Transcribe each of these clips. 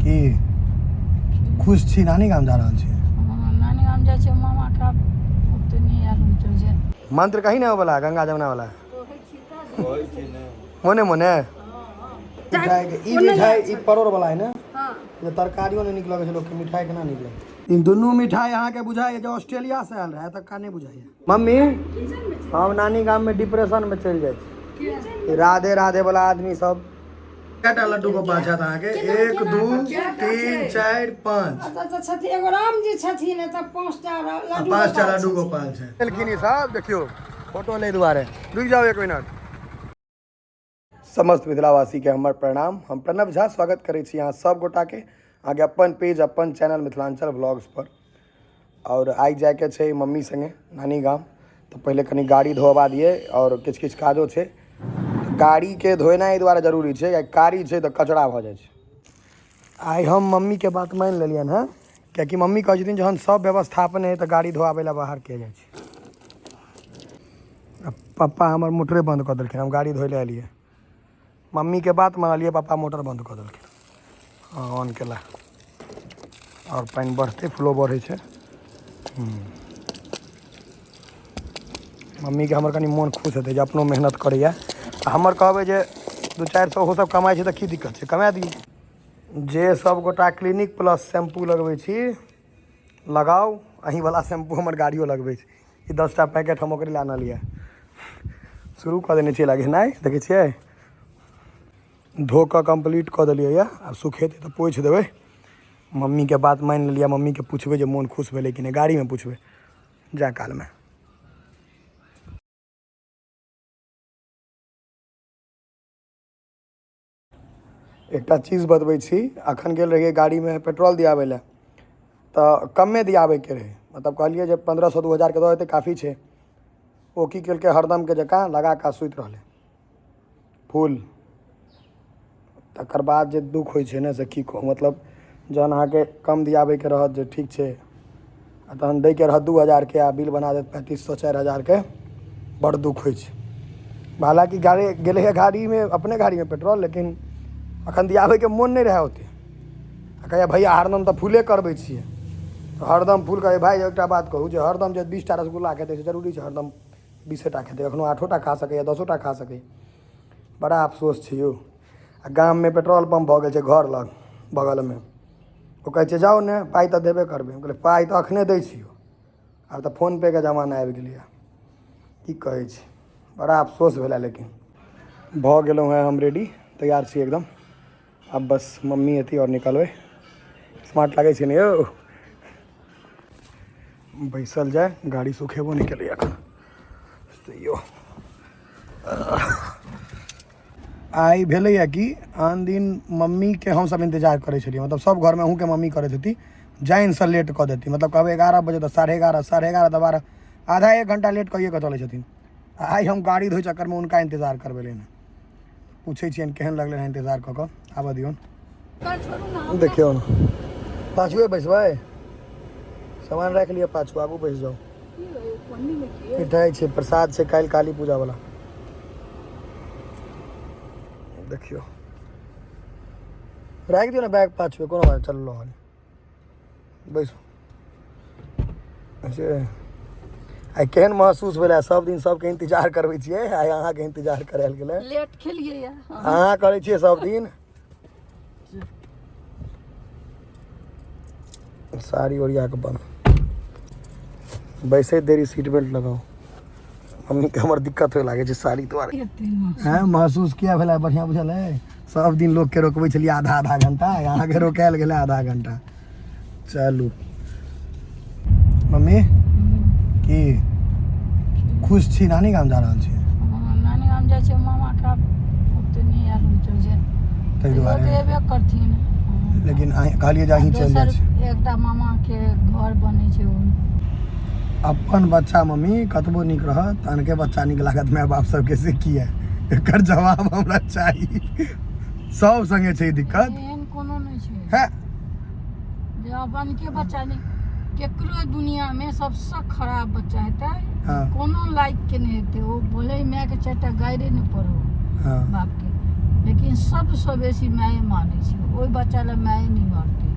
की खुश छी नानी गाम जा रहल छी? नानी गाम जाइ छै मामा के, ओते नहि आयल छै जे। मंत्र कही ने वाला गंगा जमुना वाला मोने मोने मिठाई के ई मिठाई, ई परोड़ वाला है ने? हाँ। जे तरकारियो नहि नीक लगै छै लोकके, मिठाई केना नीक लगै? ई दुनू मिठाई अहाँके बुझाइए जे ऑस्ट्रेलिया से आयल रहै, एतुक्का नहि बुझाइए। मम्मी, हम नानी गाममे डिप्रेशनमे चलि जाइ छी। राधे राधे वाला आदमी सब। कएटा लड्डू गोपाल छथि अहाँके? 1 2 3 4 5। एतऽ तऽ छथिन एगो रामजी छथिन, एतऽ 5टा लड्डू। 5टा लड्डू गोपाल छै। एलखिन ई सब, देखियौ फोटो लै दुआरे। रुकि जाउ 1 मिनट। समस्त मिथिलावासीके हमर प्रणाम। हम प्रणव झा स्वागत करै छी अहाँ सब गोटाके अहाँके अपन पेज, अपन चैनल मिथिलाञ्चल व्लॉग्स पर। आओर आइ जाइके छै मम्मी सङ्गे नानी गाम, तऽ पहिले कनि गाड़ी धोबा दियै आओर किछु किछु काजो छै। गाड़ीके धोएनाइ एहि दुआरे जरूरी छै किएकि कारी छै तऽ कचरा भऽ जाइ छै। आइ हम मम्मीके बात मानि लेलियनि हँ, किएकि मम्मी कहै छथिन जहन सब व्यवस्था अपने अइ तऽ गाड़ी धोआबै लए बाहर किए जाइ छै। आ पप्पा हमर मोटरे बन्द कऽ देलखिन। हम गाड़ी धोइ लए एलियै, मम्मीके बात मानलियै, पप्पा मोटर बन्द कऽ देलखिन। हँ, ऑन केला आओर पानि बढ़तै, फ्लो बढ़ै छै। मम्मीके हमर कनि मोन खुश हेतै जे अपनो मेहनत करैए। आ हमर कहबै जे 2-4 सए ओहो सब कमाइ छै तऽ की दिक्कत छै, कमा दियौ। जे सब गोटा क्लिनिक प्लस शैम्पू लगबै छी, लगाउ। अहीँवला शैम्पू हमर गाड़ियो लगबै छै। ई 10टा पैकेट हम ओकरे लए आनलियै। शुरू कऽ देने छियै लगेनाइ, देखै छियै। धो कऽ कम्प्लीट कऽ देलियै यऽ, आब सुखेतै तऽ पोछि देबै। मम्मीके बात मानि लेलियै। मम्मीके पुछबै जे मोन खुश भेलै कि नहि, गाड़ीमे पुछबै जाय कालमे। एकटा चीज बतबै छी। अखन गेल रहियै गाड़ीमे पेट्रोल दियाबै लए, तऽ कमे दियाबैके रहै, मतलब कहलियै जे 1500 2000के दऽ देतै, काफी छै। ओ की केलकै, हरदमके जकाँ लगा कऽ सुति रहलै फुल। तकर बाद जे दुःख होइ छै ने से की कहू। मतलब जहन अहाँके कम दियाबैके रहत जे ठीक छै, आ तहन दैके रहत 2000के आ बिल बना देत 3500 4000के, बड़ दुःख होइ छै। हालाँकि गाड़ी गेलैए गाड़ीमे, अपने गाड़ीमे पेट्रोल, लेकिन एखन दियाबैके मोन नहि रहए ओतेक। आ कहैए भैया हरदम तऽ फुले करबै छियै, तऽ हरदम फुल कहै। भाय, एकटा बात कहू जे हरदम जे 20टा रसगुल्ला खेतै से जरूरी छै हरदम 20टा खेतै? एखनो 8टा खा सकैए, 10टा खा सकैए। बड़ा अफसोस छै यौ। आ गाममे पेट्रोल पम्प भऽ गेल छै घर लग बगलमे। ओ कहै छै जाउ ने, पाइ तऽ देबे करबै। हम कहलियै पाइ तऽ एखने दै छियौ, आब तऽ फोन पे के जमाना आबि गेलैए। की कहै छी, बड़ा अफसोस भेलै। लेकिन भऽ गेलहुँ हेँ हम रेडी, तैयार छी एकदम। आब बस मम्मी एती आओर निकलबै। स्मार्ट लागै छै ने यौ? बैसल जाय, गाड़ी सुखेबो नहि केलैए एखन तैयो। आइ भेलैए कि आन दिन मम्मीके हमसभ इन्तजार करै छलियै, मतलब सभ घरमे अहूँके मम्मी करैत हेती, जानिसँ लेट कऽ देती। मतलब कहबै 11 बजे तऽ 11:30, 11:30 तऽ 12, आधा एक घण्टा लेट कहिए कऽ चलै छथिन। आइ हम गाड़ी धोइ चक्करमे हुनका इन्तजार करबेलियनि हँ। पूछै छियनि केहन लगलै हँ इन्तजार कऽ कऽ। आबऽ दियौन। देखियौ ने, पाछुए बैसबै, सामान राखि लिअ पाछू, आगू बैस जाउ। मिठाइ छै, प्रसाद छै, काल्हि काली पूजा वाला। देखियौ, राखि दियौ ने बैग पाछू, कोनो बात। चललो हन, बैसू। से आइ केहन महसूस भेलै? सब दिन सबके इंतजार करबै छियै, आइ अहाँके इंतजार करायल गेलै। लेट खेलियै यऽ। अहाँ करै छियै सब दिन। साड़ी ओरिया कऽ बंद। बैसैत देरी सीट बेल्ट लगाउ। मम्मीके हमर दिक्कत होय लागै छै साड़ी दुआरे। हैं, महसूस किया भेलै? बढ़िआँ बुझल है। सब दिन लोकके रोकबै छलियै आधा आधा घंटा, अहाँके रोकायल गेलै आधा घंटा। चलू मम्मी, की खुश छी? नानी गाम जा रहल छी? हँ, नानी गाम जाइ छै मामा के, ओते नहि आयल छै जे ताहि दुआरे तऽ एबे करथिन। हँ। लेकिन अहीं कहलियै जे अहीं चलि जाइ दोसर छी। एकटा मामा के घर बनै छै ओ। अपन बच्चा मम्मी कतबो नीक रहत, अनके बच्चा नीक लागत माय बाप सबके, से किया? एकर जवाब हमरा चाही। सब संगे छै ई दिक्कत। एहन कोनो नहि छै। है जे अपन के बच्चा नहि केकरो। दुनिया में सबसँ खराब बच्चा हेतै, कोनो लायक के नहि हेतै ओ, भले ही माय के 4टा गाइरे नहि पढ़ो, बाप के, लेकिन सबसँ बेसी माये मानै छै ओहि। बच्चा लए माय नहि मारतै।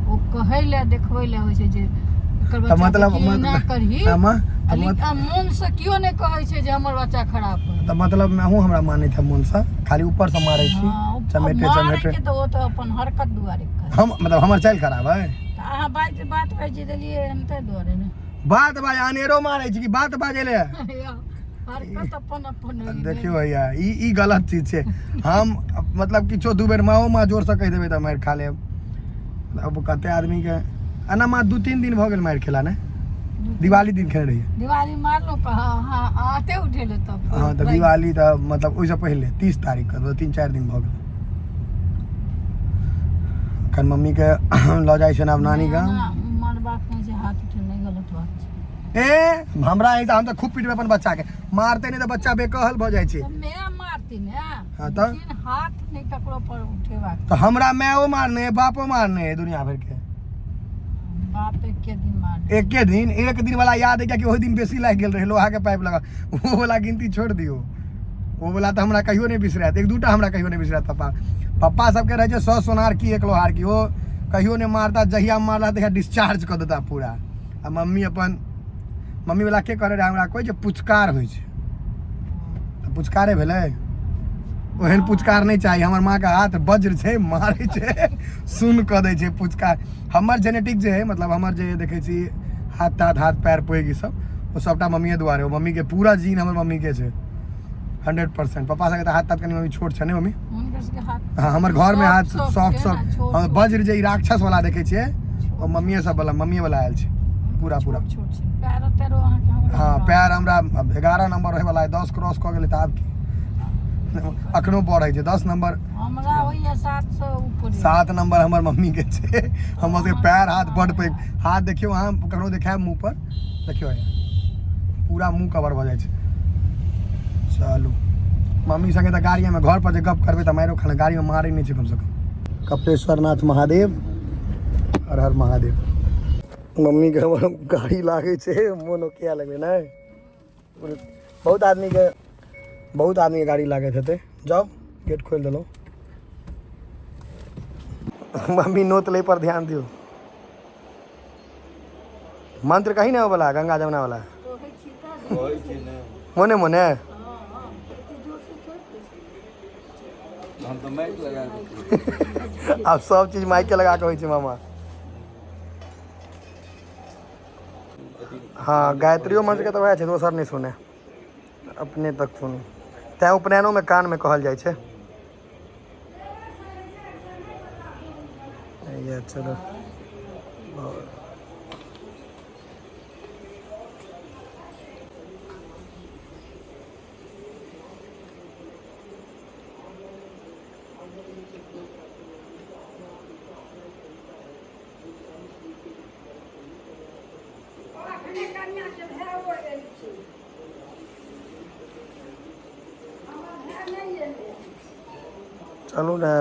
ओ कहै लए देखबै लए होइ छै जे एकर तऽ बच्चा मतलब के एना करही। हाँ माँ, तऽ आ मोन से केओ नहि कहै छै जे हमर बच्चा खराब है। तऽ मतलब अहूँ हमरा मानैत है मोनसँ, खाली ऊपरसँ मारै छी। हाँ, चमेटे मारै चमेटे के तऽ ओ तऽ अपन हरकत दुआरे कहै। हम मतलब हमर चालि खराब है। तऽ अहाँ बात बात बाजि देलियै हन ताहि दुआरे ने। बात बाज अनेरो मारै छी कि बात बाजै ले? हरकत अपन अपन होइ। देखियौ भैया, ई ई गलत चीज छै। हम मतलब किछो दू बेर माओ माँ जोरसँ कहि देबै तऽ मारि खा लेब। अब कते आदमीके एना माँ 2-3 दिन भऽ गेल मारि खेला ने। दिवाली दिन खेने रहियै। दिवाली मारलहुँ तऽ हाँ हाँ आते उठेलहुँ तब। हाँ तऽ दिवाली तऽ मतलब ओहिसँ पहिले 30 तारीखके 3-4 दिन भऽ गेल। एखन मम्मीके लऽ जाइ छै आब नानी गाम। मारबाक नहि छै, हाथ उठेनाइ गलत बात छै। ए हमरा ऐसा हम तऽ खूब पीटबै अपन बच्चाके, मारते नहि तऽ बच्चा बेकहल भऽ जाइ छै। तऽ माय मारती ने। हाँ तऽ? लेकिन हाथ नहि ककरो पर उठेबाक। तऽ हमरा मायो मारने है, बापो मारने है दुनिया भरि के। बाप एके दिन मारने। एके दिन, एक दिन वाला याद है कियाकि ओहि दिन बेसी लागि गेल रहै, लोहा के पाइप लगा। ओ वाला गिनती छोड़ि दियौ, ओ वाला तऽ हमरा कहियो नहि बिसरायत। एक दूटा हमरा कहियो नहि बिसरायत। पप्पा पप्पा सबके रहै छै 100 सोनार की एक लोहार की, ओ कहियो नहि मारता, जहिया मारला तहिया डिस्चार्ज कऽ देता पूरा। आ मम्मी अपन मम्मी वाला के करे रहै हमरा कोइ जे पुचकार होइ छै तऽ पुचकारे भेलै। ओहन पुचकार नहि चाही। हमर माँके हाथ वज्र छै, मारै छै सुन कऽ दै छै पुचकार। हमर जेनेटिक जे है, मतलब हमर जे देखै छी हाथ ताथ हाथ पैर पैघ ई सब, ओ सबटा मम्मीए दुआरे। ओ मम्मीके पूरा जीन हमर मम्मीके छै 100%। पप्पा सबके तऽ हाथ ताथ कनि मम्मी छोट छै ने मम्मी। हुनकर सबके हाथ हाँ, हमर घरमे हाथ सॉफ्ट छै ने, सॉफ्ट। छोट हम छोट। वज्र जे ई राक्षस वाला देखै छियै ओ मम्मीए सब वाला, मम्मीए वाला आयल छै पूरा पूरा। छोट छोट छै पैरो तैरो अहाँके हमरा। हाँ पैर हमरा 11 नंबर होय वाला है, 10 क्रॉस कऽ गेलै तऽ आब की अखनो बढ़ै छै 10 नंबर। हमरा होइया 7 सौ ऊपर। 7 नंबर हमर मम्मी के छै। हमर सबके पैर हाथ बड पैघ। हाथ देखियौ अहाँ कखनो देखायब मुँह पर, देखियौ पूरा मुँह कवर भऽ जाइ छै। चलू मम्मी संगे तऽ गाड़ीमे घर पर जे गप करबै तऽ मारियो खाना, गाड़ीमे मारै नहि छै कमसँ कम। कपिलेश्वर नाथ महादेव, हर हर महादेव। मम्मी के हमर गाड़ी लागै छै मोन ओकिया लगलै ने। बहुत आदमीके गाड़ी लागैत हेतै। जाउ गेट खोलि देलहुँ। मम्मी नोत लै पर ध्यान दियौ। मंत्र कही ने वाला गंगा जमुना वाला मोने मोने। आब सब चीज माइके लगा के होइ छै मामा। हाँ गायत्रियो मंत्र के तऽ वएह छै, दोसर नहि सुने अपने तक सुनू। तैं उपनयनोमे कानमे कहल जाइ छै। चलो चलू ने,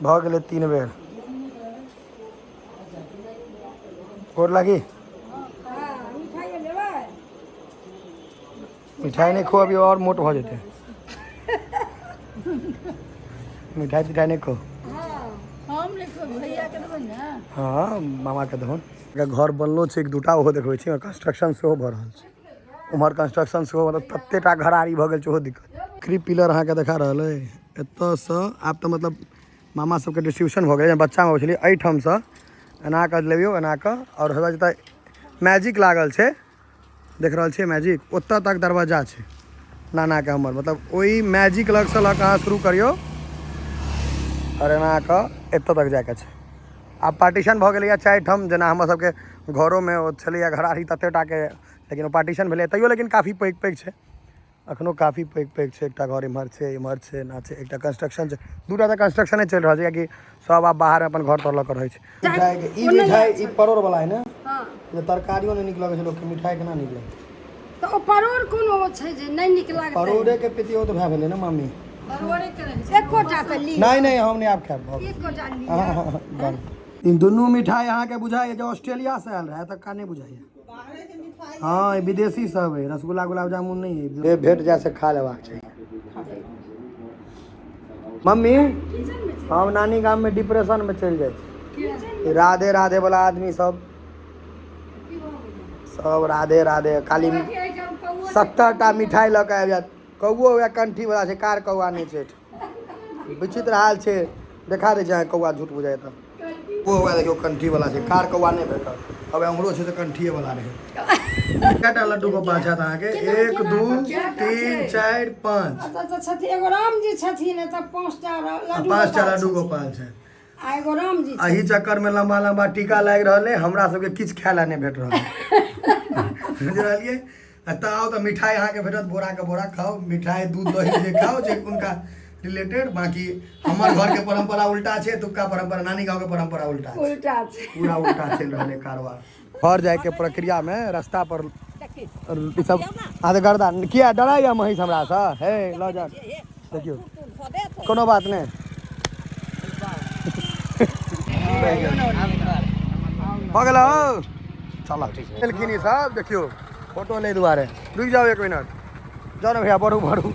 भऽ गेलै 3 बेर। गोर लागी। मिठाई नहीं खो अभी और मोट भऽ जेतै। मिठाई तिठाई नहीं खो। हम नहीं खो, भैया के देबै ने। हाँ मामा के दहुन। घर बनलो छै एक दूटा, ओहो देखबै छी। कंस्ट्रक्शन सेहो भऽ रहल छै उम्हर, कंस्ट्रक्शन सेहो मतलब तते टा घरारी भऽ गेल छै ओहो दिक्कत। क्री पिलर अहाँके देखा रहल अइ एतऽसँ। आब तऽ मतलब मामा सबके डिस्ट्रीब्यूशन भऽ गेलै। बच्चामे अबै छलियै एहिठामसँ एना कऽ लेबियौ एना कऽ, आओर हेबे जतऽ मैजिक लागल छै देख रहल छियै मैजिक, ओतऽ तक दरवाजा छै नानाके हमर। मतलब ओहि मैजिक लगसँ लऽ कऽ अहाँ शुरू करियौ आओर एना कऽ एतऽ तक जाइके छै। आब पार्टीशन भऽ गेलैए 4 ठाम, जेना हमर सबके घरोमे ओ छलैए घरारी तते टाके, लेकिन ओ पार्टीशन भेलै तैयो लेकिन काफी पैघ पैघ छै। अखनो काफी पैघ पैघ छै। एकटा घर इम्हर छै, इम्हर छै, एना छै, एकटा कंस्ट्रक्शन छै, दूटा तऽ कंस्ट्रक्शने चलि रहल छै, कियाकि सब आब बाहर अपन घर तर लऽ कऽ रहै छै। मिठाई के ई मिठाई ई परोड़ वाला है ने? हाँ। जे तरकारियो नहि नीक लगै छै लोकके, मिठाई केना नीक लगतै? तऽ ओ परोड़ कोनो छै जे नहि नीक लागतै? परोड़े के पितियौत भए भेलै ने मामी। परोड़े के रहै छै। एकोटा तऽ ली। नहीं नहीं हम नहीं आब खायब। एकोटा ली। ई दुनू मिठाई अहाँके बुझाइए जे ऑस्ट्रेलिया से आयल रहै, तक्का नहि बुझाइए। हाँ ई विदेशी सब है, रसगुल्ला गुलाब जामुन नहीं है। जे भेट जाए से खा लेबाक चाही। मम्मी हम नानी गाममे डिप्रेशनमे चलि जाइ छी। राधे राधे वाला आदमी सब सब राधे राधे, खाली 70टा मिठाई लऽ कऽ आबि जायत। कौओ वएह कंठी वाला छै, कार कौआ नहि छै। विचित्र हाल छै। देखा दै छै अहाँ, कौआ झूठ बुझाइ तऽ ओ वएह देखियौ, कंठी वाला छै, कार कौआ नहि भेटल। अब उम्हरो छै तऽ कंठिए वाला रहै। कएटा लड्डू गोपाल छथि अहाँके? 1 2 3 4 5। एतऽ तऽ छथिन एगो रामजी छथिन, एतऽ 5टा लड्डू 5टा गोपाल लड्डू छथिन। गोपाल छै। आ एगो रामजी। एहि चक्करमे लम्बा लम्बा टीका लागि रहल अइ, हमरा सबके किछु खाय लए नहि भेट रहल अइ। बुझि रहलियै? आ तऽ आउ तऽ मिठाइ अहाँके भेटत, बोराके बोरा खाउ, मिठाइ दूध दही जे खाउ जे हुनका रिलेटेड। बाँकी हमर घरके परम्परा उल्टा छै, एतुक्का परम्परा नानी गाँवके परम्परा उल्टा छै। उल्टा छै। पूरा उल्टा चलि रहल है कारोबार। घर जायके प्रक्रियामे रास्ता पर ई सब अहाँ तऽ गर्दा किया डराइया महीष हमरासँ? हे लऽ जा, देखियौ कोनो बात नहि भऽ गेल। हौ चल एलखिन ई सब, देखियौ फोटो लै दुआरे। रुकि जाउ 1 मिनट, जाउ ने भैया, बढ़ू बढ़ू।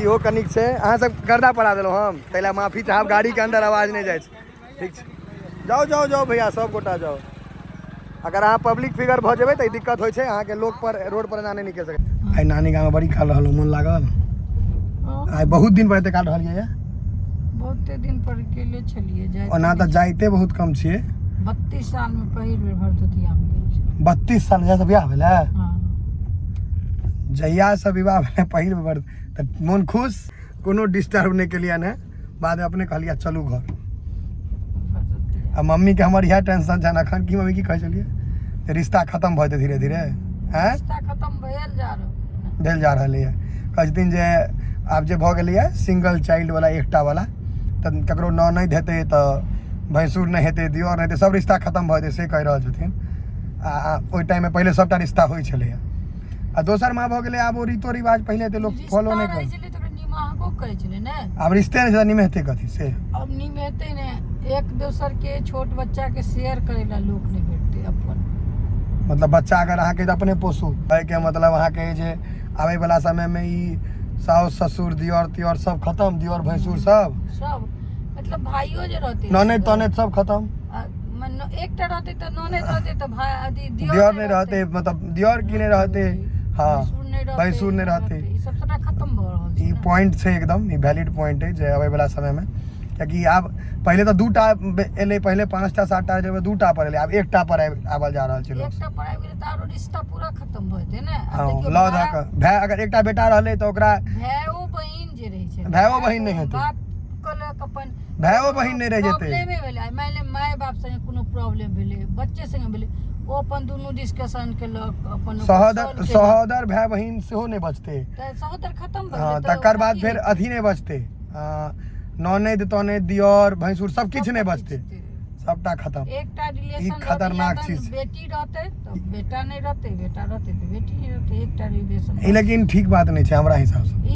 इहो कनिक छै, अहाँ सब गर्दा पड़ा देलहुँ हम, ताहि लए माफी चाहब। गाड़ीके अन्दर आवाज नहि जाइ छै। ठीक छै, जाउ जाउ जाउ भैया, सब गोटा जाउ। अगर अहाँ पब्लिक फिगर भऽ जेबै तऽ ई दिक्कत होइ छै अहाँके, लोक पर रोड पर एना नहि निकलि सकै। आइ नानी गाममे बड़ी काल रहलहुँ, मोन लागल? हँ, आइ बहुत दिन पर एते काल रहलियै ये। बहुते दिन पर गेले छलियै जाइते। ओना तऽ जाइते बहुत कम छियै। 32 साल में पहिल बेर भरदुतिया में गेल छलियै। 32 साल जहियासँ बियाह भेलै? हँ। जहियासँ विवाह भेलै पहिल बेर, तऽ मोन खुश, कोनो डिस्टर्ब नहि केलियनि हेँ। बादमे अपने कहलियै चलू घर। भरदुतिया। आ मम्मीके हमर इएह टेंशन छनि एखन कि मम्मी की कहै छलियै जे रिश्ता खतम भऽ जेतै धीरे धीरे, आँय? रिश्ता खतम भेल जा रहल। भेल जा रहलैए। कहै छथिन जे आब जे भऽ गेलैए सिंगल चाइल्ड वाला, एकटा वाला, तऽ ककरो ननैद हेतै तऽ भैंसुर नहि हेतै, दिअर नहि हेतै, सब रिश्ता खतम भऽ जेतै, से कहि रहल छथिन। आ ओहि टाइममे पहिले सभटा रिश्ता होइ छलैए। आ दोसर माँ भऽ गेलै आब ओ रीतो रिवाज पहिले एते लोक फॉलो रिश्ता नहि रहै करै। छलै तऽ ओकरा निमाहबो करै छलै ने। आब रिश्ते नहि छै तऽ निमेहतै कथी से? आब निमेहतै ने, एक दोसर के छोट बच्चा के शेयर करै ला लोक नहि भेटतै अपन। मतलब बच्चा अगर अहाँके तऽ अपने पोसू। एहिके मतलब अहाँके जे आबैवला समयमे ई साउस ससुर दियर तियर सब खतम, दियर भैंसुर सब। सब मतलब भाइयो जे रहतै ननैद तनैद सब खतम। आ, मने एकटा रहतै तऽ ननैद रहतै तऽ भाय अथी दियर नहि रहतै, मतलब दियर की नहि रहतै। हँ, भैंसुर नहि रहतै। भैंसुर नहि रहतै। ई सब सबटा खतम भऽ रहल छै ई ने। पॉइंट छै, एकदम ई वैलिड पॉइंट है जे आबैवला समयमे, कियाकि आब पहिले तऽ 2टा एलै, पहिले 5टा 7टा रहै, 2टा पर एलै, आब एकटा पर आबल जा रहल छै लोक। एकटा पर आबि गेलै तऽ आरो रिश्ता पूरा खतम भऽ जेतै ने। आब हँ। देखियौ, लऽ धऽ कऽ भाय अगर एकटा बेटा रहलै तऽ ओकरा भाइओ बहिन जे रहै छै, भाइओ बहिन नहि हेतै। बाप कहलक अपन भाइओ बहिन नहि रहि जेतै। प्रॉब्लमे भेलै आइ मानि ले माय बाप संगे कोनो प्रॉब्लम भेलै, बच्चे संगे भेलै, ओ अपन दुनू डिस्कशन केलक, अपन ओकर सहोदर solve केलक। सहोदर भाय बहिन सेहो नहि बचतै। तऽ सहोदर खतम भऽ हँ। गेलै तऽ तकर ओकरा बाद की फेर हेतै? अथी नहि बचतै, ननैद तनैद दियर भैंसुर सब किछु नहि बचतै, सबटा खतम। एकटा रिलेशन खतरनाक चीज छै। बेटी रहतै तऽ बेटा नहि रहतै, बेटा रहतै तऽ बेटी नहि रहतै, एकटा रिलेशन। ई लेकिन ठीक बात नहि छै हमरा हिसाबसँ।